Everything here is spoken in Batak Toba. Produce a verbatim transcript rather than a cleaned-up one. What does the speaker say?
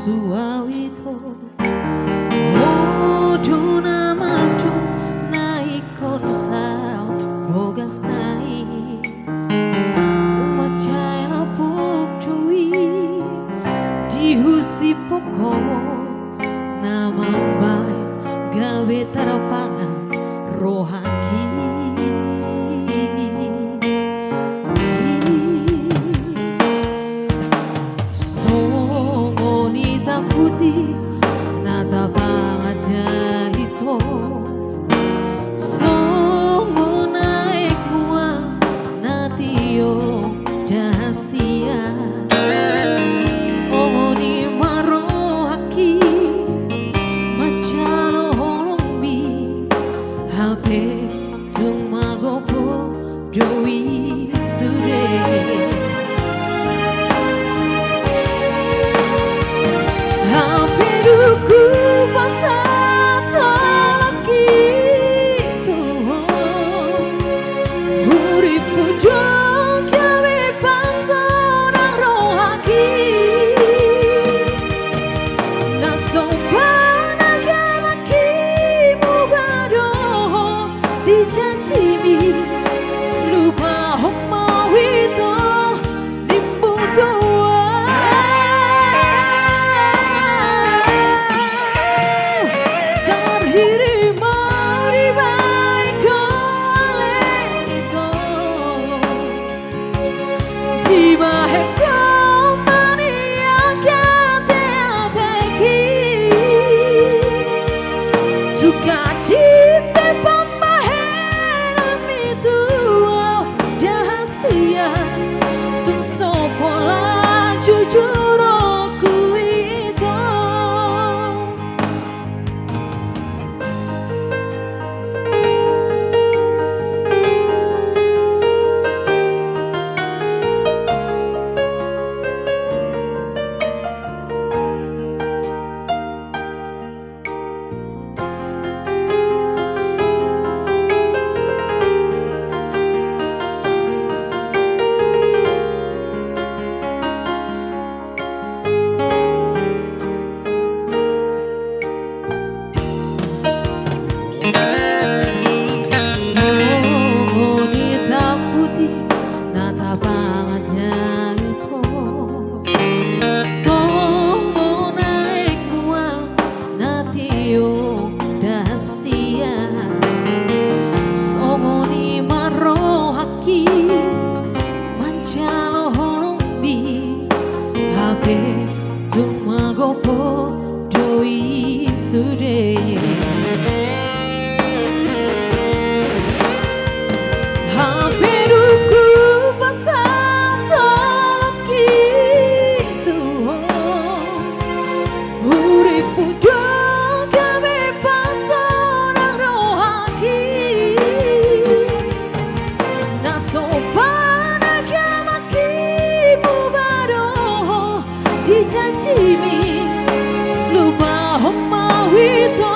Suau ito, odo na mandok na ingkon saut bogasna i. Tung mansai lapuk do i, dihusi pongko na mambahen gabe tarpangan rohangki. Songon i taputi na tapangada ito, songon aek mual na tio das ia. Songon i ma rohangki manjalo holongmi, hape tung magopo do i sude. Hape dung hupasahat holongki tu ho, hurippu do gabe pasonang rohangki. Na so panagamangki muba do di janjimi, lupahon ma ho ito, nimmu do au. Tarhirim ma ho dibahen ho ale ito, dibahen ho ma nian ateateki. Sukacita pambahenanmi tu au das ia, tung so pola jujur ho tu ito. Songon i taputi na tapangada ito, songon aek mual na tio das ia. Songon i ma rohangki manjalo holongmi, hape tung magopo do i sude. Hape dung hupasahat holongki tu ho, hurippu do gabe pasonang rohangki. Na so panagamangki muba do di janjimi, lupahon ma ho ito,